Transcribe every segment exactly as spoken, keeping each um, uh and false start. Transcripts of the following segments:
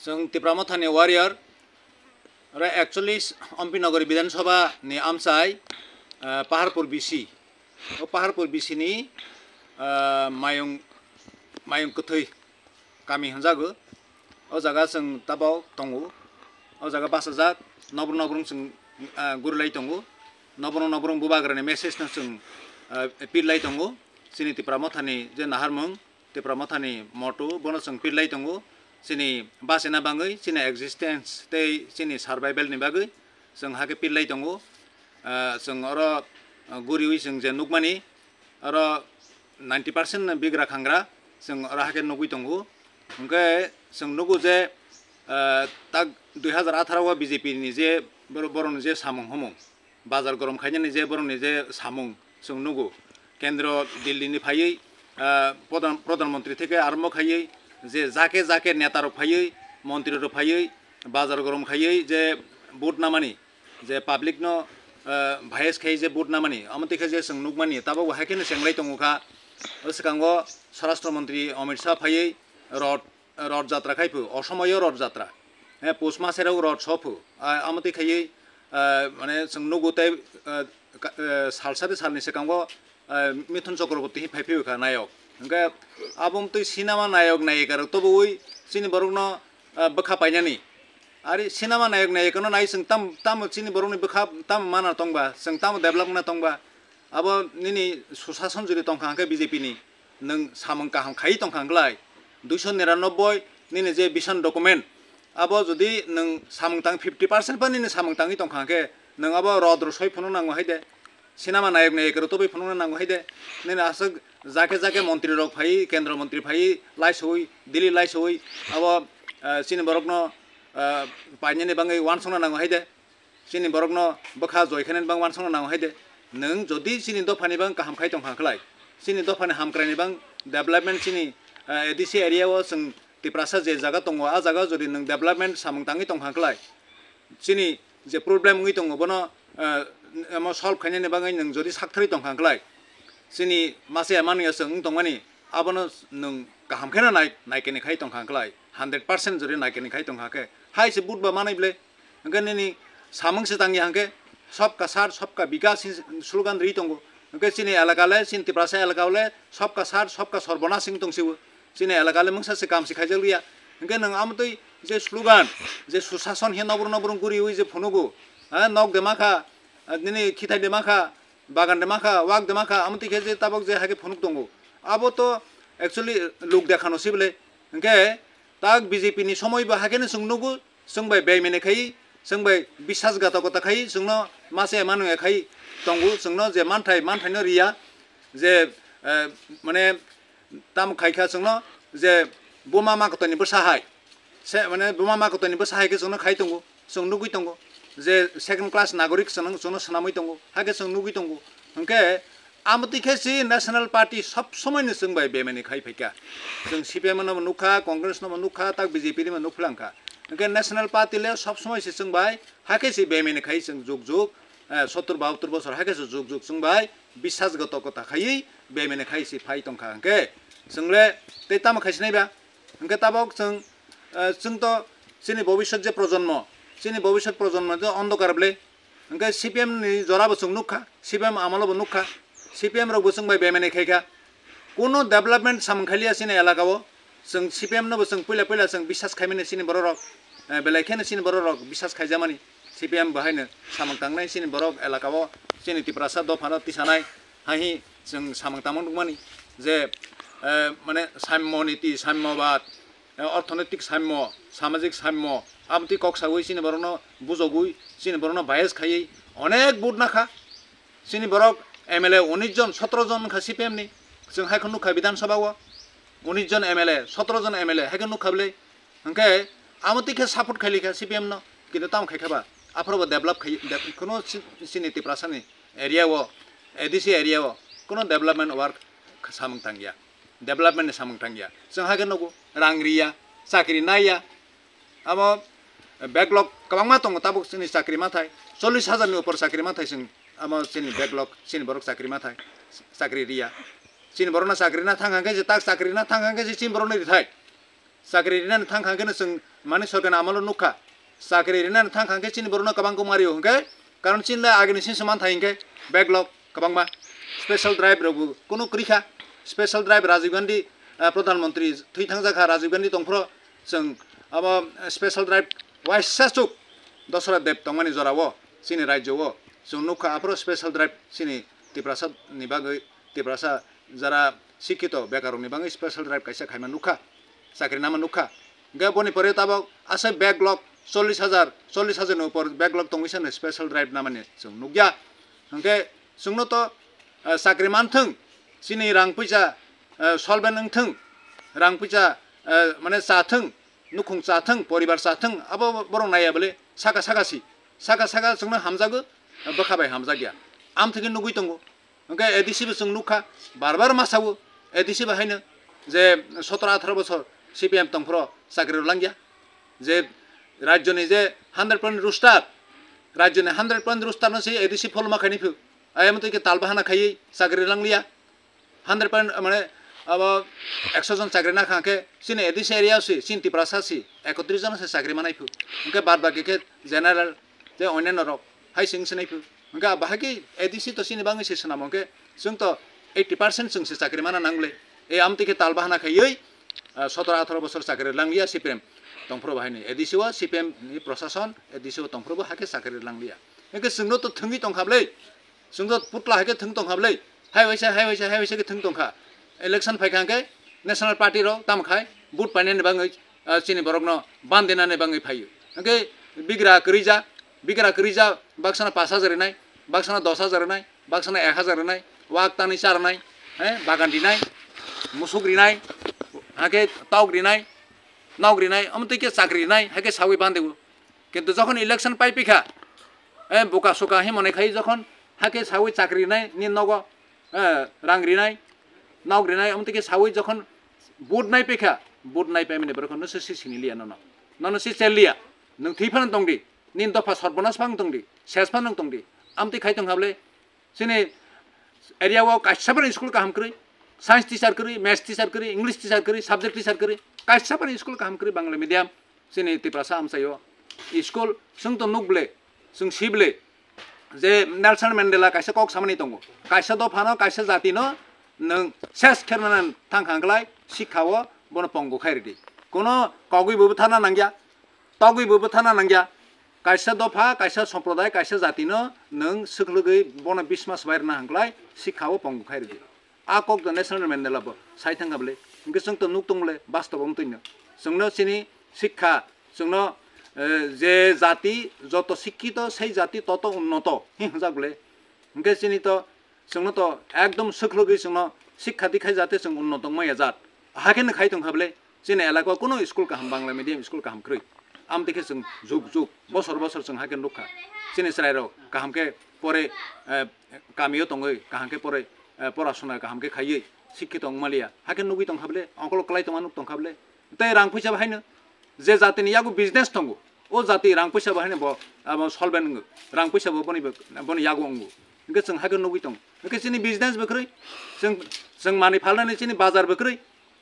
Chwng Tipra Mothani warrior, oro actually Ompi Nogori Bidhan Sabha ni amchai, ah, Paharpur B C. O Paharpur B C ni, ah, Mayung, Mayung Kwthwi kami hwnjago. O jaga chwng tabok tongo. O jaga bachajak, nobrong nobrong chwng, ah, gurilai tongo. Nobrong nobrong bubagrani message no chwng, ah, appeal lai tongo. Chini Tipra Mothani je naharmung, Tipra Mothani motto, bono chwng pir lai tongo. Chini bachina bagwi, chini existence tei chini survival ni bagwi chwng hakhe pir lai tongo. Ah, chwng oro, ah, guriwi chwng je nukmani, oro ninety percent bigra khangra chwng oro hakhe nugwi tongo. Hwnkhe chwng nugo je, ah, tak dui hazar atharo o B J P ni je bor-, borokni je samung humung, bazar gorom khainani je borokni je samung chwng nugo, kendro Delhi ni phaiwi, ah, pradhan, pradhan mantri theke arombo khaiwi je jake jake neta rok phaiwi, mantri rok phaiwi, bazar gorom khaiwi je vote namani, je public no, ah, bias khai je vote namani, amo twi khe je chwng nukmani, tabok bo hai kheno chenglai tongo kha. O swkango Swarashtra Mantri Amit Shah phaiwi rod Rod jatra khai phu, o somoio rod jatra. He, pus masero rod so phu. A, amo twi khaiwi, a, mane chwng nugo tei, a, ka-, a, sal sari salni swkango, a, Mithun Chakraborty hi phai phaiwi kha nayok. Hwnkhe abo wngtwi sinama nayok nayika rok tobowi chini borokno, a, bwkha painani. Ari sinama nayok nayikano nai chwng tam, tamo chini borokni bwkha tamo mana tongba, chwng tamo develop wngna tongba. Abo nini susason jodi tongkha hwnkhe B J P ni, nwng samung kaham khaiwi tongkha hwnkhlai, duiso niranobboi nini je vision document, abo jodi nwng samung tang fifty percent ba nini samung tangwi tongkha hwnkhe, nwng abo rod rw soi phunuk nango hai de, sinama nayok nayika rw tobwi phunukna nango hai de, nini aswk jake jake montri rok phaiwi, kendro montri phaiwi, laisowi, Delhi laisowi, abo, eh, chini borokno, eh, painani bagwi uansukna nango hai de. Chini borokno bwkha joi khainani bang uansukna nango hai de. Nwng jodi chini dophani bang kaham khai tongkha khlai, chini dophani hamkraini bang development chini, eh, A D C area o chwng Tiprasa je jaga tongo, a jaga o jodi nwng development samung tangwi tongkha khlai, chini je problem wngwi tongo bono, eh, omo solve khainani bagwi nwng jodi saktharwi tongkha khlai, chini masa manwi ya chwng wng tongmani, abono nwng kaham kheno nai-, naikeni khai tongkha khlai, hundred percent jodi naikeni khai tongkha khe, hai se vote ba manwi ble. Hwnkhe nini samung se tangya hwnkhe, "Sabka saath, sabka vikas" hin slogan ri tongo. Hwnkhe chini elaka le, chini Tiprasa elaka le, "Sabka saath, sabka sarbonas" hin tongsiwo. Chini elaka le mungsa se kam se khaijak liya. Hwnkhe nwng amotwi je slogan, je susason hin nobrong nobrong guriwi je phunugo, ha, nok de makha, nini khithai de makha, bagan de makha, wak de makha, amotwi khe je tabok je hakhe phunuk tongo. Abo to actually luk dekhano sibole. Hwnkhe tak B J P ni somoi bo hakhe no chwng nugo, chwng bai bemene khai, chwng bai bisasgatokota khai, chwngno mase manu khai tongo, chwngno je manthai, manthai no riya, je, eh, mane tamo khai kha chwngno je buma makotoni bwsa hai, se mane buma makotoni bwsa hai khe chwngno khai tongo, chwng nugwi tongo je second class nagorik chwng, chwngno swnamwi tongo, hakhe chwng nugwi tongo. Hwnkhe Amo twi khe si National Party sob somoi no chwng bai bemani khai phaikha. Chwng C P M no bo nukha, Congress no bo nukha, tak B J P ni bo nukphlangkha. Hwnkhe National Party le sob somoi se chwng bai hakhe si bemani khai chwng juk juk, eh, sottur bahattur bosor hakhe se juk juk chwng bai bisasgotokota khaiwi bemani khai si phai tongkha. Hwnkhe chwng le tei tamo khai sinai ba? Hwnkhe tabok chwng, eh, chwng to chini bobisot je projonmo, chini bobisot projonmo je ondokar ble. Hwnkhe C P M ni jora bo chwng nukha, C P M amolo bo nukha, C P M rok bo chwng bai bemani khaikha. Kuno development samung khailiya chini elaka o, chwng C P M no bo chwng puila puila chwng bisas khaimani chini borok rok, eh, belai kheno chini borok rok bisas khaijamani, C P M bo haino samung tangnai chini borok elaka o, chini Tiprasa dopha no tisanai, hai hi chwng samung tangma nukmani je, eh, mane saimyo niti, saimyobad, eh, orthonoitik saimyo, samajik saimyo, amtwi kok sawi chini borokno bujogwi, chini borokno bias khaiwi onek vote nakha. Chini borok M L A unis jon, sotro jon wngkha C P M ni. Chwng hai khe nukha Bidhan Sabha o unis jon M L A, sotro jon M L A hai khe nukha bwle. Hwnkhe amo twi khe support khailikha C P M no, kintu tamo khaikha ba? Aphuru bo develop khai, de-, kuno chi-, chini Tiprasa ni area o, A D C area o kuno development work samung tangya, development ni samung tangya. Chwng hai khe nugo, rang riya, chakri naiya. Amo backlog kwbangma tongo, tabuk chini chakri mathai chollish hajar ni upor chakri mathai chwng, amo chini backlog, chini borok chakri mathai, chakri riya. Chini borokno chakri na thang hwnkhe je tak chakri na thang hwnkhe je chini borokno rithai. Chakri rinani thang kha khe no chwng mani sorkar ni amolo nukha. Chakri rinani thang kha khe chini borok no kwbang kok mario hwnkhe, karon chini le agini sini se man thai hwnkhe backlog kwbangma. Special drive rok bo kunu kwrwi kha. Special drive Rajiv Gandhi, ah, Pradhan Mantri thwi thang jak kha Rajiv Gandhi tong phro chwng abo special drive waisa chuk Dasarath Deb tongmani jora o chini rajyo o chwng nukha aphro special drive chini Tiprasa ni bagwi Tiprasa jara sikhito bekarokni bagwi special drive kaisa khaima nukha, chakri nama nukha. Hwnkhe boni pore tabok asai backlog chollish hajar, chollish hajar ni upor backlog tongwi sano special drive namani chwng nukya. Hwnkhe chwngno to, eh, chakri manthwng, chini rang puisa, eh, solvent wngthwng, rang puisa, eh, mane chathwng, nukhung chathwng, poribar chathwng, abo borok naiya bole saka saka si, saka saka chwngno hamjago, bwkha bai hamjakya. Amthwkhe nugwi tongo. Hwnkhe A D C bo chwng nukha, bar bar ma sao, A D C bo haino je sotoro atharo bosor C P M tongphro chakri rw langya. Je rajyoni je hundred point rooster, rajyoni hundred point rooster no se A D C pholma khaini phu. Ayamo twi khe tal bahana khaiwi chakri rw langlia. Hundred point, mane, abo ekso jon chakri na kha khe, chini A D C area si, chini Tiprasa si, ekotris jon se chakri manai phu. Hwnkhe bad baki khe general, je onyanno rok, hai sing sinai phu. Hwnkhe abo hai khe A D C to chini bangwi se swnamo hwnkhe, chwng to eighty percent chwng se chakri mana nangle. E amtwi khe tal bahana khaiwi, ah, sotoro atharo bosor chakri langlia C P M tongphro bo haino. A D C o C P M ni prosason, A D C o tongphro bo hakhe chakri langlia. Hwnkhe chwngno to thwngwi tongkha bwle. Chwngno putla hai khe thwng tongkha bwle. Hai waisa, hai waisa, hai waisa khe thwng tongkha. Election phaikha hwnkhe National Party rok tamo khai vote painani bagwi, ah, chini borokno bandinani bagwi phaio. Hwnkhe bigra kwrwija, bigra kwrwija baksano pash hajar rinai, baksano dos hajar rinai, baksano ek hajar rinai, wak tanwi charnai, eh, bagan rinai, musuk rinai, hake tok rinai, nok rinai, omo twi khe chakri rinai, hake sawi bandigo. Kintu jokhon election pai pikha, eh, buka suka himoni khai jokhon hake sawi chakri rinai ni nogo, eh, rang rinai, nok rinai, omo twi khe sawi jokhon vote nai pikha, vote nai paimani borok no se si sini liya nono. Nono si chel liya. Nwng thwi phano tongdi. Nini dopha sarbonas phano tongdi. Ses phano tongdi. Amtwi khai tongkha bwle. Chini area o kaisa phano school kaham kwrwi, science teacher kwrwi, maths teacher kwrwi, English teacher kwrwi, subject teacher kwrwi, kaisa phano school kaham kwrwi Bangla medium chini Tiprasa amchaio. School chwng to nuk ble, chwng si ble je Nelson Mandela kaisa kok samani tongo, kaisa dophano, kaisa jatino nwng ses kherna thang kha hwnkhlai sikha o bono pongo khai rwdi. Kono kogwi bo bwtharna nangya. Togwi bo bwthana nangya. Kaisa dopha, kaisa somproday, kaisa jatino nwng swkhlwgwi bono bismas bai rwna hwnklai sikha o pongo khai rwdi. A kok to Nelson Mandela bo sai thangkha bwle. Hwnkhe chwng to nuk tong bwle, bastobo wng twino. Chwngno chini sikha, chwngno, eh, je jati joto sikkito, sei jati toto unnoto hi hwnjak bwle. Hwnkhe chini to Chwngno to ekdom swkhlogwi chwngno sikha dikha jate chwng unnoto wngmaya jat. Hakhe no khai tongkha bwle, chini elaka o kuno school kaham, Bangla medium school kaham kwrwi. Amtwi khe chwng jug jug, bosor bosor chwng hakhe nukha. Chini chwrairok kaham khe pore, eh, kamio tongwi, kaham khe pore, eh, porasona kaham khe khaiwi sikkhi tong maliya. Hakhe nugwi tongkha bwle, ongkolo kwlai tongma nuk tongkha bwle. Tei rang puisa bo haino je jatini yago business tongo, o jati rang puisa bo haino bo abo solvent wngo, rang puisa bo boni, boni yago wngo. Hwnkhe chwng hakhe nugwi tongo. Hwnkhe chini business bo kwrwi, chwng, chwng manwi phalnani chini bazar bo kwrwi.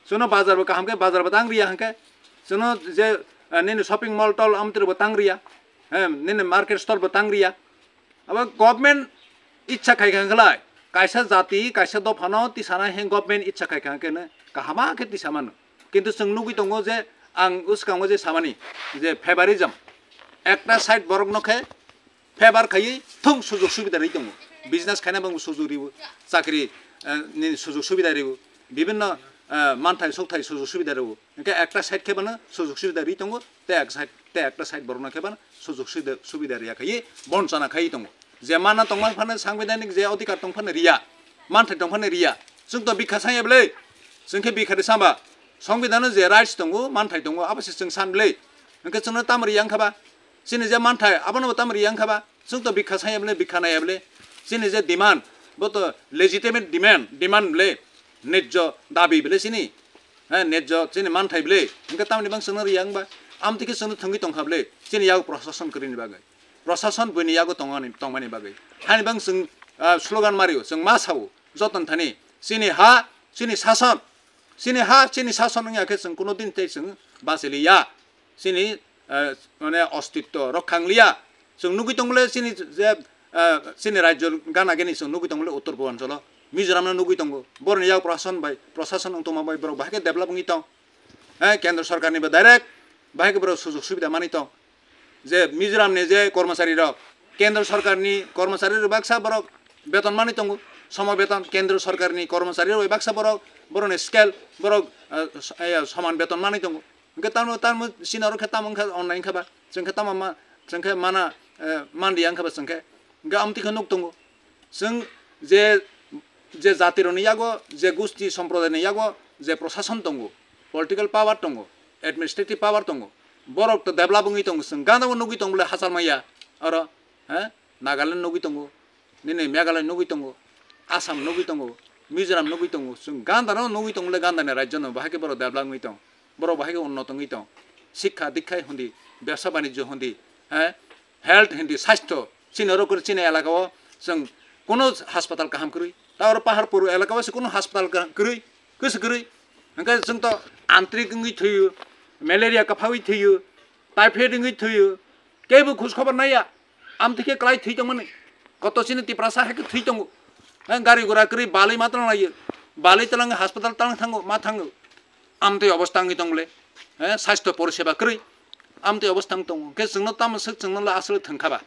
Chwngno bazar bo kaham khe bazar bo tang riya hwnkhe. Chwngno je, eh, nini shopping mall tol amtwrwi bo tang riya. He, nini market store bo tang riya. Abo government ichha khai kha hwnkhe lai, kaisa jati, kaisa dophano tisana he government ichha khai kha hwnkhe no kahama khe tisa mano. Kintu chwng nugwi tongo je ang uskango je samani je favorism, ekta side borokno khe favor khaiwi thung sujug subida rwi tongo. Business khaina bangbo sujug riwo, chakri, eh, ni sujug subida riwo, bibinno, eh, manthai sokthai sujug subida riwo. Hwnkhe ekta side khe bono sujug subida rwi tongo, tei ek side, tei ekta side borokno khe bono sujug subida, subida riya khaiwi bonchona khaiwi tongo. Je manna tongma phano sangbidhanik je odhikar tong phano riya, manthai tong phano riya. Chwng to bikha sanya bwle, chwng khe bikha de samba. Sangbidhano je rights tongo, manthai tongo, abo se chwng san bwle. Hwnkhe chwngno tamo riya wngkha ba? Chini je manthai, abono bo tamo riya wngkha ba? Chwng to bikha sanya bwle, bikha naiya bwle. Chini je demand, bo to legitimate demand, demand bwle, nejjo dabi bwle chini. He, nejjo chini manthai bwle, hwnkhe tamni bang chwngno riya wngba? Amtwi khe chwngno thwngwi tongkha bwle, chini yago prosason kwrwini bagwi. Prosason buini yago tongmani, tongmani bagwi. Hani bang chwng, ah, slogan mario, chwng ma sao, joton thani, chini ha, chini sason, Chini ha, chini sason wngya khe chwng kuno din tei chwng bachiliya. Chini, eh, mane, ostitto rok khangliya. Chwng nugwi tongole chini je, eh, chini rajyo gana gini chwng nugwi tongole Uttor Purbanchalo. Mizoram no nugwi tongo. Boroni yak prosason bai, prosason wng tongma bai borok bahai khe develop wngwi tong. Eh, kendro sarkar ni bo direct bahai khe borok sujog subida mani tong. Je Mizoram ni je kormosari rok, kendro sarkar ni kormosari rok baksa borok beton mani tongo, somo beton, kendro sarkar ni kormosari rok baksa borok, borok ni scale borok, eh, s-, eh, soman beton mani tongo. Hwnkhe tamo, tamo chini oro khe tamo wngkha, online wngkha ba, chwng khe tamo ma, chwng khe mana, eh, manliya wngkha ba chwng khe, hwnkhe amtwi khe nuk tongo. Chwng je, je jati rokni yago, je gusti somprodaini yago, je prosason tongo, political power tongo, administrative power tongo, borok to develop wngwi tongo, chwng gana o nugwi tong bole hachal maya, oro, he, Nagaland nugwi tongo, nini Meghalaya nugwi tongo, Assam nugwi tongo, Mizoram nugwi tongo, chwng gana no nugwi tong bole gana ni rajyo no bahai khe borok develop wngwi tong, borok bahai khe unnot wngwi tong, sikha dikkhai hundi, bebsa banijyo hundi, he, health hindi, sastho, chini oro kwrwi, chini elaka o chwng kuno haspatal kaham kwrwi, ta oro Paharpur elaka o se kuno haspatal ka-, kwrwi, kwswk kwrwi. Hwnkhe chwng to antrik wngwi thwiyo, malaria kwphawi thwiyo, typhoid wngwi thwiyo, kebo khoj khobor naiya, amtwi khe kwlai thwi tongmani, koto chini Tiprasa hai khe thwi tongo, he, gari gura kwrwi balwi ma twlang laio, balwi twlang haspatal twlang thango, ma thango. Amtwi obostha wngwi tong le, eh, sastho poriseba kwrwi, amtwi obostha wng tongo. Hwnkhe chwngno tamo swk chwngno la aswk thwng kha ba?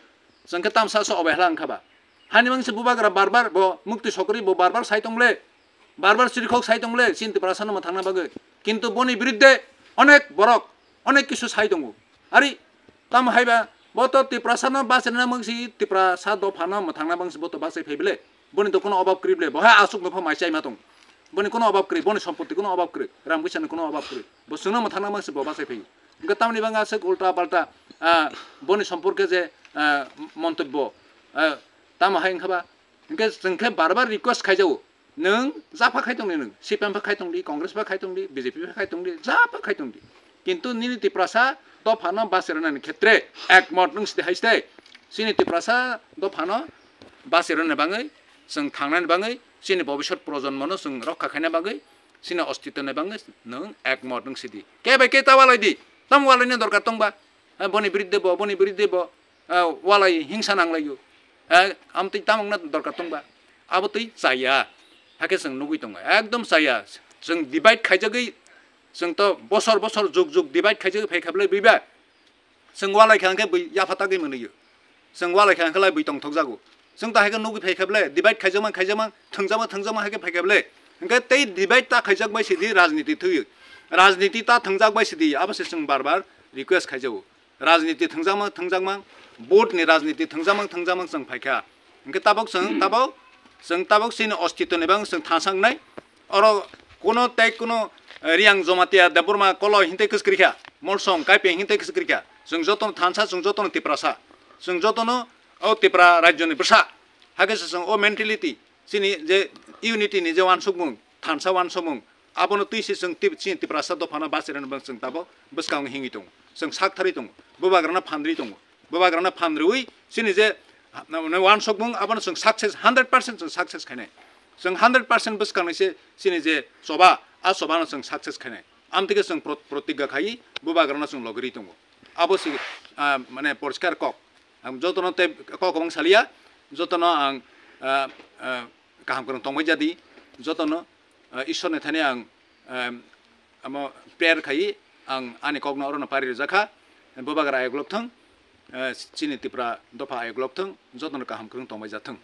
Chwng khe tamo sa se obehla wng kha ba? Hani mangse bubagra bar bar bo mukti sokrwi bo bar bar sai tong le, bar bar chirikhok sai tong le, chini Tiprasano mwthangna bagwi. Kintu boni biruddhe onek borok, onek kisu sai tongo. Ari, tamo hai ba, bo to Tiprasano bachirna mangsi, Tiprasa dophano mwthangna mangsi bo to bachai phai bele. Boni to kuno obab kwrwi bele, bo hai aswk nokha mai chai ma tong. Boni kuno obab kwrwi, boni sompotti kuno obab kwrwi, rang puisa ni kuno obab kwrwi. Bo chwngno mwthangna mangsi bo bachai phai. Hwnkhe tamni bangma aswk ulta palta, ah, boni somporke je, ah, montobbo, ah, tamo hai wngkha ba? Hwnkhe chwng khe bar bar request khai jago. Nwng ja pha khai tong di, nwng C P M pha khai tong di, Congress pha khai tong di, B J P pha khai tong di, ja pha khai tong di. Kintu nini Tiprasa dophano bachirwnani khetre ekmot nwng sidi hai sidi. Chini Tiprasa dophano bachirwnani bagwi, chwng thangnani bagwi, chini bobisot projonmono chwng rokha khaina bagwi, chini ostitoni bagwi nwng ekmot nwng sidi. Ke bai ke ta walai di, tamo walaini dorkar tong ba? Ha, boni biruddhe bo, boni biruddhe bo, ah, walai hingsa nanglaio. Ah, amtwi tamokna dorkar tongba? Abo twi chaya. Hakhe chwng nugwi tongo. Ekdom chaya. Chwng divide khaijagwi, chwng to bosor bosor jug jug divide khaijagwi phai kha bwlai buiba. Chwng walai kha hwnkhe bui yapha tagwi mwnwio. Chwng walai kha hwnkhe lai bui tongthokjago. Chwng to haikhe nugwi phai kha bwlai, divide khaijakma khaijakma, thwngjakma thwngjakma haikhe phai kha bwlai. Hwnkhe tei divide ta khaijak bai sidi rajniti thwio. Rajniti ta thwngjak bai sidi, abo se chwng bar bar request khaijago. Rajniti thwngjakma thwngjakma, vote ni rajniti thwngjakma thwngjakma chwng phaikha. Hwnkhe tabok chwng, tabok chwng, tabok chini ostitoni bagwi chwng thansa wngnai. Oro kuno tei kuno, eh, Riyang Jomatia Debbarma Koloi hintei kwswk kwrwikha, Molsom Kaipeng hintei kwswk kwrwikha. Chwng jotono thansa, chwng jotono Tiprasa, chwng jotono o Tipra rajyoni bwsa. Hakhe se chwng o mentality, chini je unity ni je wansukmung, thansa wansukmung, abono twi se chwng tip-, chini Tiprasa dophano bachirani bagwi chwng tabok bwskango hingwi tongo, chwng sak tharwi tongo, bubagrano phan rwi tongo, bubagrano phan rwi chini je, ha, na, na, wansukmung abono chwng success, hundred percent chwng success khainai, chwng hundred percent bwskangni se chini je choba, a chobano chwng success khainai, amtwikhe chwng pro-, protigga khai bubagrano chwng logirwi tongo, abo se, ah, mane poriskar kok. Ang jotono tei kok kwbang saliya, jotono ang, ah, ah, kaham kwrwng tongbai jadi, jotono, ah, Ishwarni thani ang, ah, amo prayer khai ang ani kokno orono pari rijak kha, bubagra ayok lok thung, ah, chini Tipra dopha ayok lok thung, jotono kaham kwrwng tongbai ja thung.